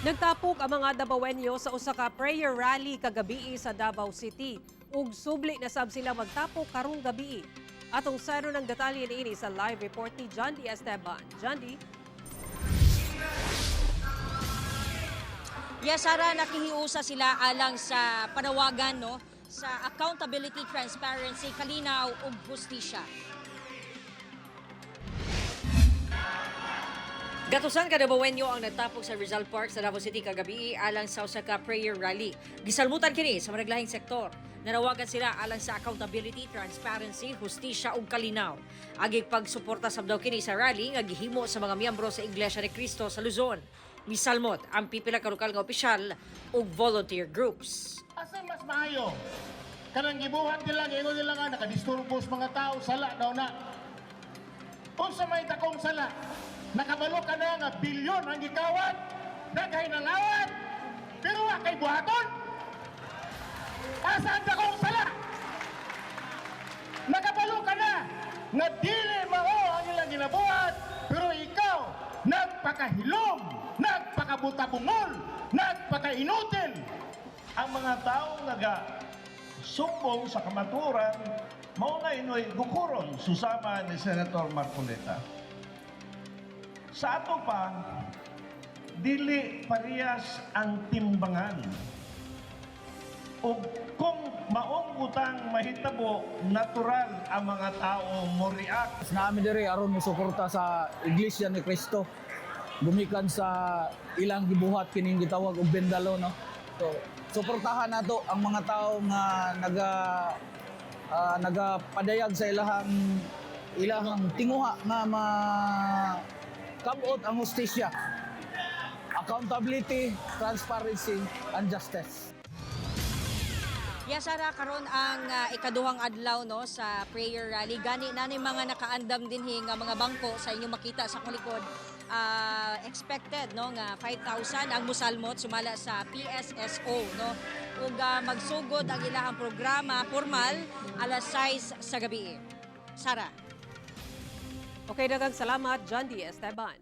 Nagtapok ang mga Dabawenyo sa usa ka prayer rally kagabii sa Davao City ug subli na sab sila magtapok karong gabii. Atong saron ng detalye niini sa live report ni John D. Esteban. John D. Yes, Sara, nakihiusa sila alang sa panawagan, no, sa accountability, transparency, kalinaw ug hustisya. Gatusan ka Dabawenyo ang nagtapok sa Rizal Park sa Davao City kagabi alang sa usa ka prayer rally. Gisalmutan kini sa managlahing sektor. Nanawagan sila alang sa accountability, transparency, hustisya ug kalinaw. Agig pagsuporta sab daw kini sa rally nga gihimo sa mga miyembro sa Iglesia ni Cristo sa Luzon. Misalmot ang pipila ka lokal nga opisyal ug volunteer groups. Asa mas maayo? Kanang gibuhat nila, ingon nila nga nakadisturbo sa mga tao, sala daw na. Unsa may dakong sala? Nakabalo ka na nga bilyon ang gikawat, daghay ng awat, pero wa kay buhaton. Asa ang dakong sala? Nakabalo ka na nga dili mao ang ilang ginabuhat, pero ikaw nagpakahilom, nagpakabutabungol, nagpakainutil. Ang mga taong naga sumbong sa kamaturan, mao na inoy gukuron susama ni Senator Marcoleta. Sa ato pa, dili parehas ang timbangan. O kung maong utang mahitabo, natural ang mga tao mo react. Naami diri aron mosuporta sa Iglesia ni Cristo gumikan sa ilang gibuhat kining gitawag og Bendalo, no. So suportahan nato ang mga tao nga nagapadayag sa ilahang tinguha nga ma kabot ang hustisya, accountability, transparency and justice. Yes, Sara, karon ang ikaduhang adlaw, no, sa prayer rally. Gani na ni mga nakaandam dinhi nga mga bangko sa inyong makita sa akong likod. Expected, no, nga 5,000 ang musalmot sumala sa PSSO, no. Ug magsugod ang ilahang programa formal alas 6 sa gabi. Sara. Okay, daghang salamat, John D. Esteban.